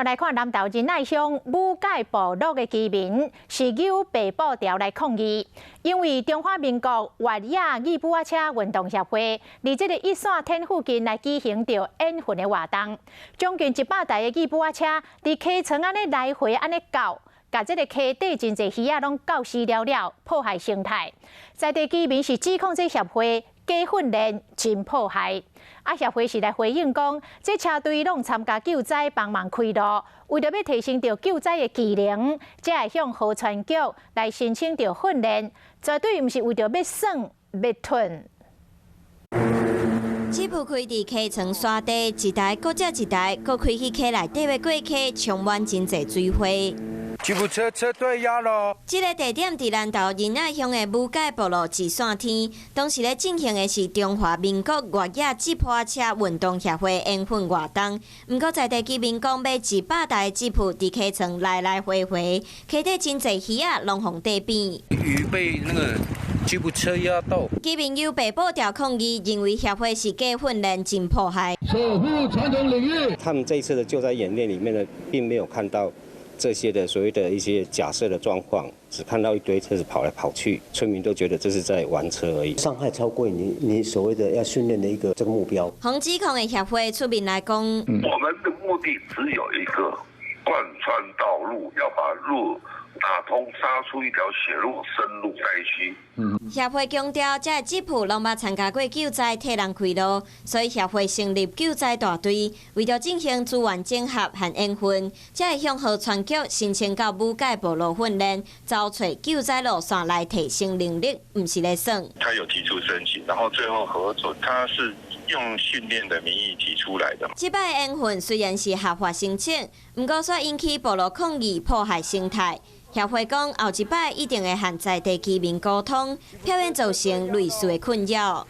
來看南投仁愛鄉武界部落的居民是搝白布條來抗議，因為中華民國越野吉普車運動協會佇這個一線天附近來舉行著演訓的活動，將近100台的吉普車佇溪床按呢來回按呢鉸，共這個溪底真濟魚仔攏鉸死了了，破壞生態。在地居民是指控這協會假訓練，真破壞。啊，協會是來回應講，這車隊攏參加救災，幫忙開路，為著欲提升著救災的技能，才會向河川局來申請著訓練，絕對毋是為著欲耍欲褪。吉普開佇溪床沙地，一台閣接一台，閣開去溪內底欲過溪，充滿真濟水花。吉普車車隊壓咯！這个地點佇南投仁愛鄉的武界部落一線天，當時咧進行的是中華民國越野吉普車運動協會演訓活動。毋過在地居民講，欲100台吉普佇溪床來來回回，溪底真濟魚仔攏予硩扁。魚被那個吉普車壓到。居民用白布條抗議，認為協會是假訓練，真破壞。守護傳統領域。他們這一次的救災演練裡面呢，並沒有看到這些的所謂的一些假設的狀況，只看到一堆車子跑來跑去，村民都覺得這是在玩車而已。傷害超過你所謂的要訓練的一個這個目標。洪指控的協會出面來講，我們的目的只有一個，貫穿道路，要把路打通，殺出一條血路，深入災區。協會強調，這个吉普攏捌參加過救災，替人開路，所以協會成立救災大隊，為著進行資源整合和演訓，才會向河川局申請到武界部落訓練，走揣救災路線來提升能力，毋是咧耍。他有提出申請，然後最後核准，他是用訓練的名義提出來的。這擺演訓雖然是合法申請，毋過卻引起部落抗議，破壞生態。協會講，後一擺一定會和在地居民溝通，避免造成類似的困擾。